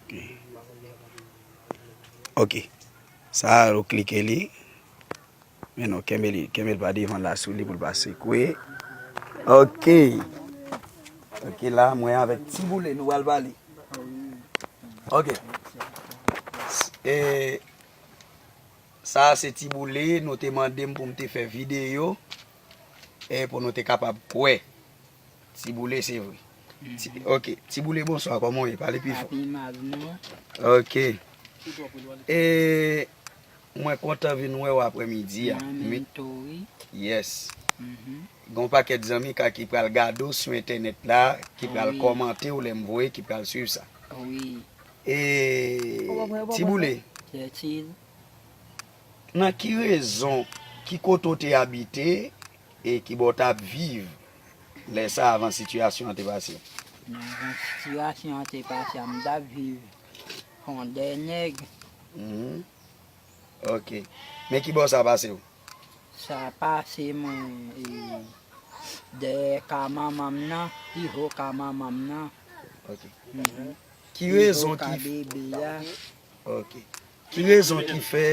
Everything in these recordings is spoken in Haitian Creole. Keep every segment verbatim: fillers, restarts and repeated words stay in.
Ok. Ok. Sa a, ou klike li. Men non, kenbe li, kenbe l pa devan la sou li pou l pa sekwe. Ok. Ok, la, mwen avèk Ti Boule, nou pral pale. Ok. S- E, sa a se Ti Boule, nou te mande m pou m te fè videyo, e pou nou te kapab kwè. Ti Boule, se vre. Ti- Ok, Ti Boule, bonswa, kòman w ye? Pale pi fò. Papi Mavno. Ok. E, mwen kontan vin wè w aprèmidi a. Mwen menm tou, wi. Yes. Mhm. Gen yon pakèt zanmi ka ki pral gade w sou entènèt la, ki pral Wi. Kòmante w lè m voye, ki pral swiv sa. Wi. E, Ti Boule, Kètil. Nan ki rezon, ki kote w te abite, e ki bò w t ap viv lè sa a avan sitiyasyon an te pase? Nan avan sitiyasyon an te pase a, m t ap viv Fondènèg. Mhm. Ok. Men ki bò sa pase w? Sa pase mwen e, dèyè ka manman m nan, pi wo ka manman m nan. Ok. Mhm. Ki rezon ki bebe a. Ok. Ki rezon ki fè,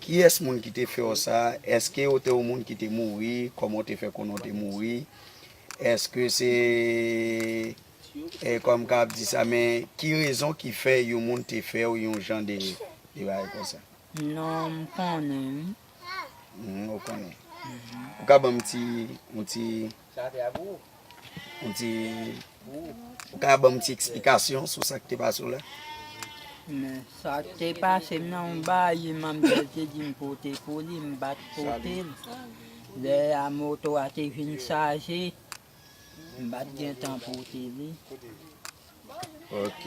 kiyès moun ki te fè w sa? Èske w te yon moun ki te mouri? Kòman w te fè konnen w te mouri? Èske se, e, kòm ka ap di sa, men ki rezon ki fè yon moun te fè w yon jan de, de bagay konsa? Non, m konnen, wi. Mhm, ou konnen. Mhm. Ou ka ban m ti, yon ti, yon ti, ou ka ban m ti eksplikasyon sou sa k te pase w la? Men sa k te pase m nan, yon bagay, manmzèl te di m pote pou li, m pa t pote l. Lè a moto a te vin chaje, m pa t gen tan pote li. Ok.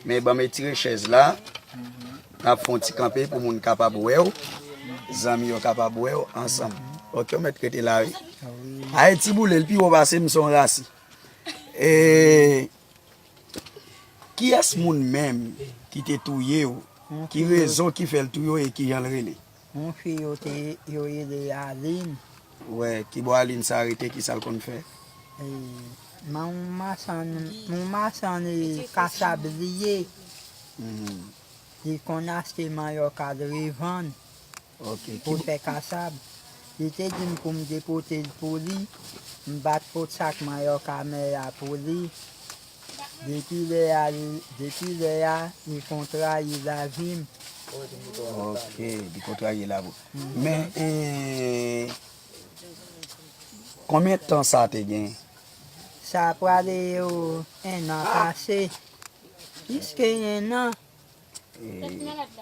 Men ban m etire chèz la. N ap fè yon ti kanpe pou moun kapab wè w. Zanmi yo kapab wè w ansanm. Ok, ou mèt rete la, wi. Wi. Ay, Ti Boule, l pi wo pase m, se yon rasi. E, kiyès moun menm ki te touye w? Ki rezon ki fè l touye w e ki jan l rele? Yon fi yo te, yo rele Aline. Wè, ki bò Aline sa rete, ki sa l konn fè? E, men yon machann, yon machann, e, kasab li ye. Mhm. Li konn achte manyòk al revann Ok, pou ki fè kasab. Li te di m pou m depote l pou li. M pa t pot sak manyòk amè a pou li. Depi lè a, li, depi lè a, li konn trayi lavi m. Ok, li konn trayi lavi w. Mhm. Men, e, konbyen tan sa te gen? Sa prale yo en an pase. Plis ke en an. E,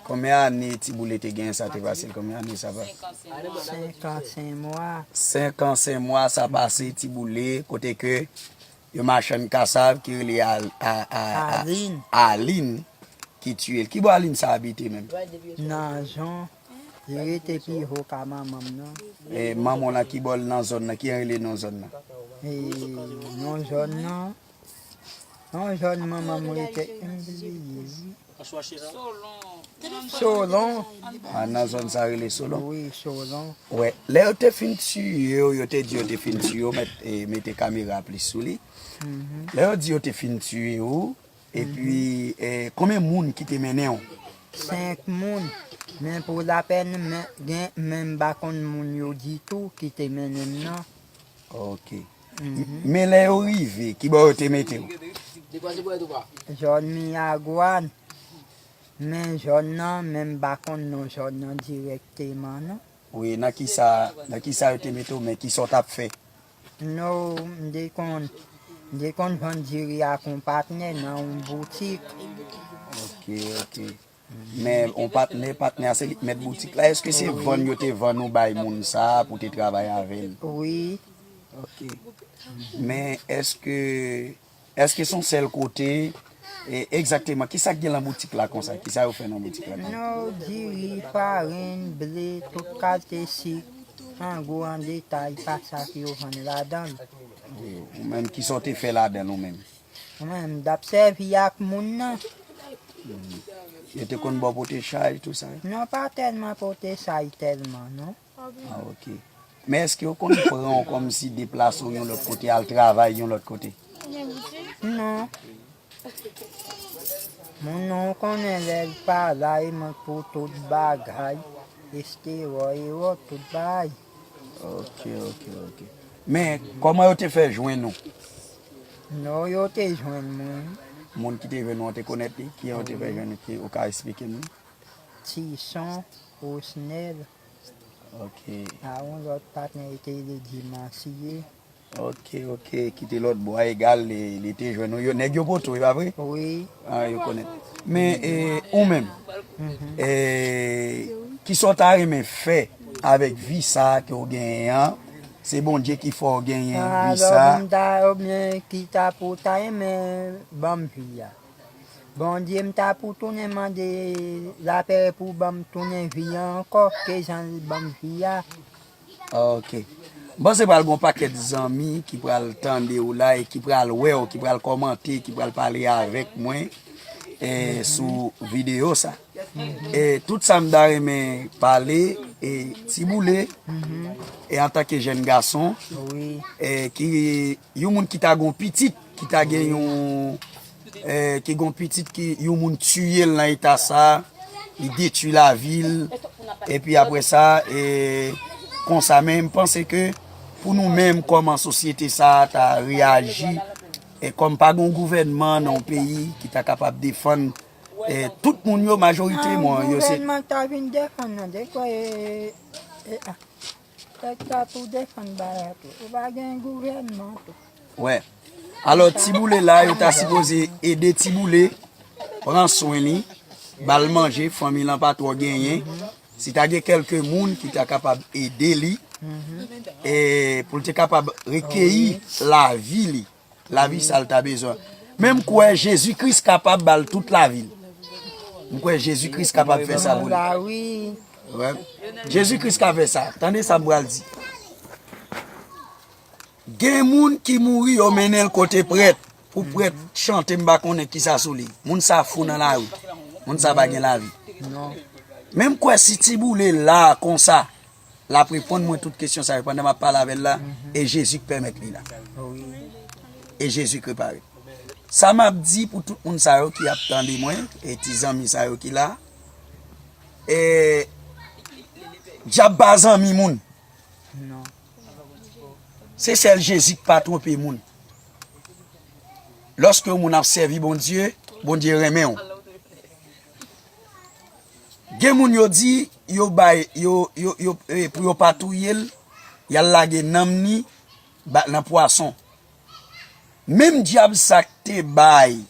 konbyen ane Ti Boule te gen sa te pase l? Konbyen ane sa pase? Senk an, senk mwa. Senk an, senk mwa sa pase Ti Boule, kote ke yon machann kasav ki rele Al-, a, a, a, Aline. Aline ki tiye l. Ki bò Aline sa abite menm? Nan zòn. Li rete pi wo ka manman m nan. E, manman w nan ki bò l nan zòn nan? Ki jan rele non zòn nan? E, non zòn nan. Non zòn manman m rete, m bliye, wi. Solon. A, nan zòn sa rele Solon? Wi, Solon. Wè, lè yo te fin tiye w, yo te di yo te fin tiye w, mèt, e, mete kamera plis sou li. Mhm. Lè yo di yo te fin tiye w, epi, e, konbyen moun ki te mennen w? Senk moun. Men pou lapèn, men, gen, men m pa konn moun yo ditou ki te mennen m nan. Ok. Mhm. Men lè yo rive, ki bò yo te mete w? Zòn Miragwàn. Men zòn nan, men m pa konn non zòn nan dirèkteman, non. Wi, nan ki sa, nan ki sa yo te mete w, men ki sa w t ap fè? Non, m te konn, m te konn vann diri ak yon patnè nan yon boutik. Ok, ok. Men yon patnè, patnè a se li k mèt boutik la. Èske se vann yo te vann ou bay moun sa a pou te travay avè l? Wi. Ok. Men èske, èske se yon sèl kote, e, egzakteman, ki sa k gen nan boutik la konsa? Ki sa yo fè nan boutik la konsa? Non, diri, farin, ble, tout kalite sik, an gwo, an detay, pa sa ke yo vann ladan l. Wi, ou menm, ki sa w te fè ladan l ou menm? Mwen, m t ap sèvi ak moun nan. Hmm. Yo te konn ba w pote chay, tou sa? Non, pa tèlman pote chay tèlman, non. Ah, ok. Men èske yo konn pran w kòmsi deplase w yon lòt kote, al travay yon lòt kote? Non. Moun nan w konnen lè l pa la, li mande pou tout bagay, estewò, ewò, tout bagay. Ok, ok, ok. Men, kòman yo te fè jwenn ou? Non, yo te jwenn mwen. Moun ki te jwenn ou an te konèt li? Kijan yo te fè jwenn ou? Ki, ou ka eksplike m li? Tison, Osnèl, Ok. a yon lòt patnè, li te rele Dimansiye. Ok, ok. Kite lòt bò a egal, li, li te jwenn ou. Yo, nèg yo poto, e pa vre? Wi. Ah, yo konèt. Men, e, ou menm, e, kisa w ta renmen fè avèk vi sa a ke w genyen an? Se Bondye ki fè w genyen vi Alò, sa a. Bondye ta, oubyen ki ta pou ta renmen ban m vi a. Bondye, m ta pou tounen mande lapè pou ban m tounen vi an ankò, ke jan l ban m vi a. Ok. M panse pral gen yon pakèt zanmi ki pral tande w la e ki pral wè w, ki pral kòmante, ki pral pale avèk mwen e, sou videyo sa. E, tout sa m ta renmen pale, e, Ti Boule, e, antanke jèn gason, Wi. e, ki yon moun ki ta gon pitit, ki ta gen yon, e, ki gon pitit ki yon moun tiye l nan eta sa, li detwi lavi l, epi apre sa, e, konsa, men m panse ke pou nou menm kòman sosyete sa ta reyaji, e kòm pa gon gouvènman nan yon peyi ki ta kapab defann, e, tout moun yo, majorite moun yo se Gouvènman ta vin defann nan de kwa e, e, a. Tèt sa pou defann bagay tou. Ou pa gen gouvènman tou. Wè. Alò, Ti Boule la, yo ta sipoze ede Ti Boule, pran swen li, ba l manje, fanmi l an pa twò genyen. Si ta gen kèlke moun ki ta kapab ede li, e pou l te kapab rekeyi lavi li, lavi sa l ta bezwen. Men m kwè Jezi Kris kapab ba l tout lavi l. M kwè Jezi Kris kapab fè sa pou li. La wi. Wè. Jezi Kris ka fè sa. Tande sa m pral di. Gen moun ki mouri, yo mennen l kote prèt. Pou prèt chante, m pa konnen kisa sou li. Moun sa fou nan lari. Moun sa pa gen lavi. Non. Men m kwè si Ti Boule la konsa, l ap reponn mwen tout kesyon sa yo pandan m ap pale avè l la, e Jezi k pèmèt li la. Wi. E Jezi k repare. Sa m ap di pou tout moun sa yo ki ap tande mwen, e ti zanmi sa yo ki la, e dyab pa zanmi moun. Non. Se sèl Jezi k pa twonpe moun. Lòske yon moun ap sèvi Bondye, Bondye renmen w. Gen moun yo di, yo bay, yo, yo, yo, e, pou yo pa touye l, y al lage nanm ni ba, nan pwason. Menm dyab sa k te bay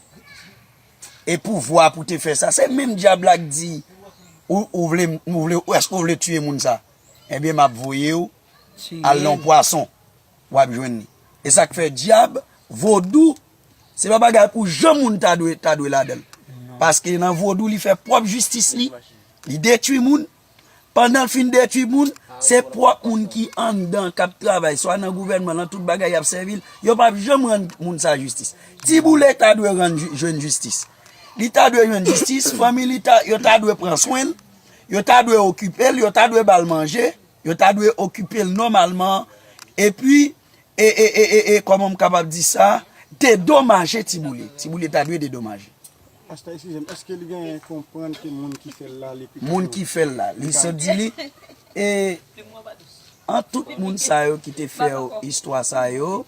e pouvwa pou te fè sa, se menm dyab la k di, ou, ou vle, ou vle, èske w vle tiye moun sa? Ebyen, m ap voye w al nan yon pwason, w ap jwenn li. E sa k fè dyab, vodou, se pa bagay pou jan moun ta dwe, ta dwe ladan l. Paske nan vodou, li fè pwòp jistis li, li detwi moun. Pandan l fin detwi moun, se pwòp moun ki anndan k ap travay, swa nan gouvènman, nan tout bagay y ap sèvi l, yo p ap janm rann moun sa jistis. Ti Boule ta dwe rann, jwenn jistis. Li ta dwe jwenn jistis, fanmi li ta, yo ta dwe pran swen l, yo ta dwe okipe l, yo ta dwe ba l manje, yo ta dwe okipe l nòmalman, epi, e, e, e, e, e, kòman m kapab di sa, dedomaje Ti Boule. Ti Boule ta dwe dedomaje. Pastè, eskize m, èske li genyen konprann ke moun ki fè l la, li pito Moun ki fè l la, li sot di li, e, an tout moun sa yo ki te fè w istwa sa yo,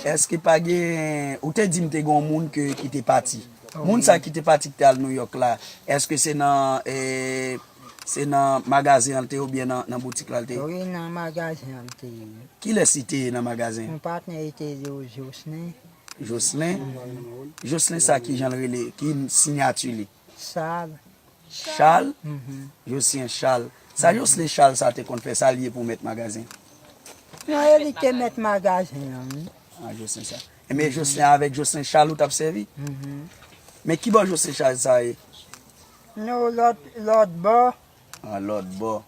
èske pa gen, ou te di m te gen yon moun ke, ki te pati. Moun sa ki te pati ki te al Nouyòk la, èske se nan, e, se nan magazen an l te ye oubyen nan, nan boutik la l te ye? Wi, nan magazen an l te ye. Kilès li te ye nan magazen an? Yon patnè li te rele Jocelyn. Jocelyn? Jocelyn sa ki jan l rele, ki siyati li? Sal. Chal? Josyen Chal. Sa Jocelyn Chal sa te konn fè, sa l ye pou mèt magazen? Non, e li te mèt magazen an, wi. Ah, Jocelyn Chal. Enben, Jocelyn, avèk Jocelyn Chal ou t ap sèvi? Men ki bò Jocelyn Chal sa ye? Non, lòt, lòt bò. Ah, lòt bò.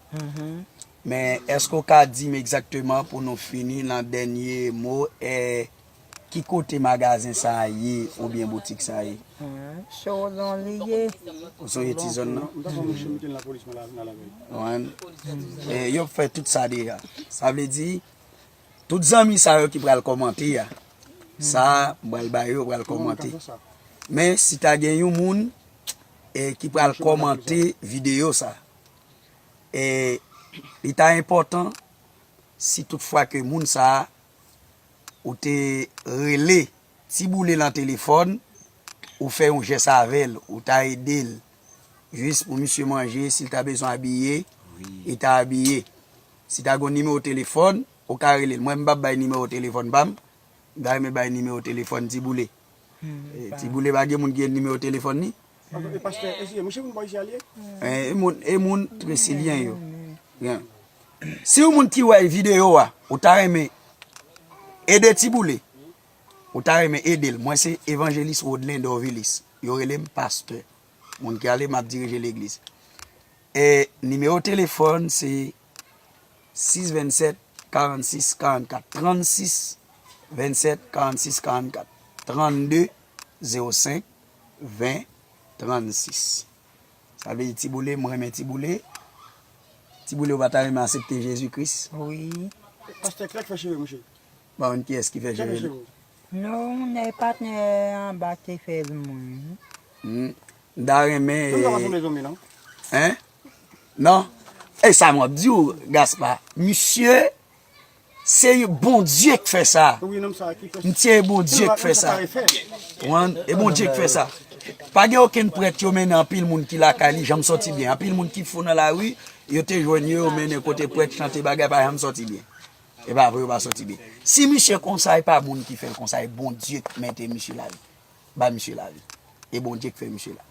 Men èske w ka di m egzakteman, pou nou fini nan dènye mo, e, ki kote magazen sa a ye oubyen boutik sa a ye? Solon li ye. Ou sonje ti zòn nan? M ta fè yon mouche mete l nan polis mwen la, nan lavèy. Wan. E, yo fè tout sa deja. Sa vle di, tout zanmi sa yo ki pral kòmante a, sa a, m pral ba yo, yo pral kòmante. Men si ta gen yon moun e, ki pral kòmante videyo sa, e, li ta enpòtan si toutfwa ke moun sa a ou te rele Ti Boule nan telefòn, ou fè yon jès avè l, ou ta ede l jis pou misye manje, si l ta bezwen abiye, li ta abiye. Si ta gen yon nimewo telefòn, ou ka rele l. Mwen, m p ap bay nimewo telefòn pa m, m ta renmen bay nimewo telefòn Ti Boule. E, Ti Boule pa gen moun ki gen nimewo telefòn li? E pastè, e se mouche moun bò isi a li ye? E, e moun, e moun Tresilyen yo. Si yon moun ki wè videyo a, ou ta renmen ede Ti Boule, ou ta renmen ede l. Mwen se evanjelis Rodlen Dorvilis. Yo rele m pastè. Moun ki ale, m ap dirije legliz. E nimewo telefòn se sis vennsèt karannsis karannkat, trannsis vennsèt karannsis karannkat, trannde zewo senk ven trannsis. Sa vle di Ti Boule, mwen renmen Ti Boule. Ti Boule, ou pa ta renmen aksepte Jezi Kris? Wi. Pastè, kilè k fè cheve mouche? Pa konn kiyès ki fè cheve l. Non, e patnè anba te fè l mwen. M ta renmen. Tout sa pa sanble zonbi non. Hein? Non. E sa m ap di w, Gaspa. Misye, se Bondye k fè sa. M di e Bondye k fè sa. Wan, e Bondye k fè sa. Pa gen okenn prèt yo mennen anpil moun ki lakay li janm sòti byen. Anpil moun ki fou nan lari, yo te jwenn yo, yo mennen kote prèt chante bagay pa janm sòti byen. E pa vre, yo pa sòti byen. Si misye konsa, e pa moun ki fè l konsa, e Bondye k mete misye la. Ba misye lavi. E Bondye k fè misye la.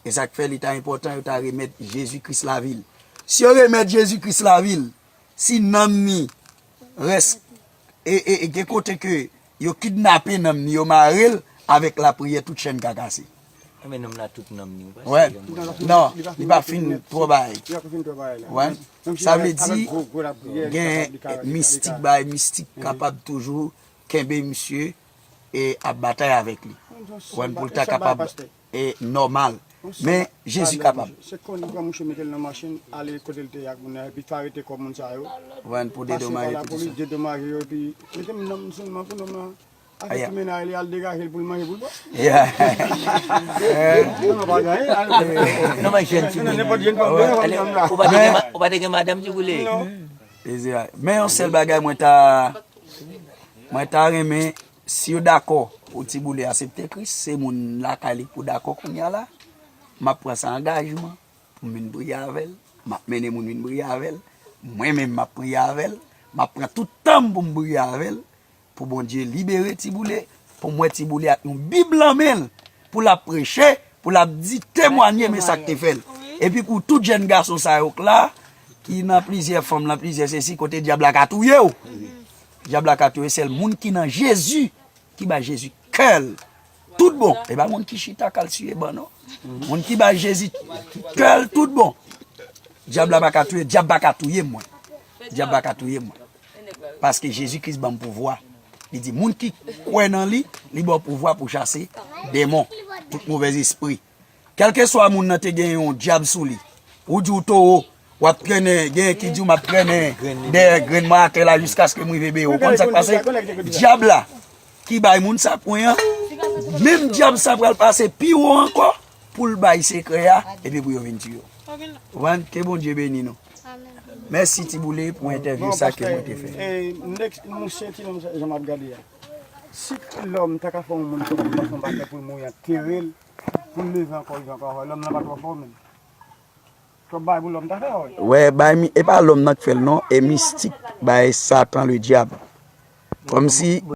E sa k fè li ta enpòtan yo ta remèt Jezi Kris lavi l. Si yo remèt Jezi Kris lavi l, si nanm ni rès e, e, e gen kote ke yo kidnape nanm ni, yo mare l, avèk lapriyè tout chèn ka kase. Enben nonm la tout nanm ni ou pa. Wè. Non, li pa fin twò bagay. Wè. Sa vle di gen mistik, bagay mistik kapab toujou kenbe misye e ap batay avèk li. Wè, pou l ta kapab e nòmal. Men Jezi kapab. Se konn pran mouche mete l nan machin, ale kote l te ye ak moun nan, epi fè arete kò moun sa yo. Wè, pou dedomaje tout sa. Dedomaje yo, epi mete m nonm sèlman pou nonm nan. Avèk ti mennaj li, al degaje l pou l manje, pou l bwè. Yeah. Non, non, pa gen anyen. Non, men jèn ti moun. Nenpòt jèn fanm, ale, ou pa te gen ma-, ou pa te gen madanm Ti Boule? Non. Men yon sèl bagay mwen ta, mwen ta renmen, si yo dakò pou Ti Boule aksepte Kris, se moun lakay li pou dakò kounye a la, m ap pran sa angajman pou m vin priye avè l, m ap mennen moun vin priye avè l, mwen menm m ap priye avè l, m ap pran tout tan m pou m priye avè l, pou Bondye libere Ti Boule, pou m wè Ti Boule ak yon Bib nan men l, pou l ap preche, pou l ap di, temwanye, men sa k te fè l. Epi pou tout jèn gason sa yo k la, ki nan plizyè fanm, nan plizyè sesi, kote dyab la ka touye w. Dyab la ka touye sèl moun ki nan Jezi, ki bay Jezi kè l tout bon. E pa moun ki chita k al siye ban, non. Moun ki bay Jezi kè l tout bon. Dyab la pa ka touye, dyab pa ka touye mwen. Dyab pa ka touye mwen. Paske Jezi Kris ban m pouvwa. Li di, moun ki kwè nan li, li ba w pouvwa pou chase demon, tout movèz espri. Kèlkeswa moun nan te gen yon dyab sou li, ou di w towo, w ap trennen, genyen ki di w m ap trennen dèyè grenn mwen atè la jiskaske m rive beye. Ou konn sa k pase? Dyab la ki bay moun sa pwen an, menm dyab sa pral pase pi wo ankò pou l bay sekrè a, epi pou yo vin tiye w. Ou konprann? Ke Bondye beni nou. Mèsi Ti Boule pou entèvyou sa ke mwen te fè. E, nèg mouche ti nonm jan m ap gade a. Si lòm ta ka fè yon moun twòp, m panse yon bagay pou l mouri antere l, pou l leve ankò, viv ankò, lòm nan pa twò fò menm. Twòp bagay pou lòm ta fè, wi. Wè, bay mi, e pa lòm nan k fè l non, e mistik, bay Satan le dyab. Kòmsi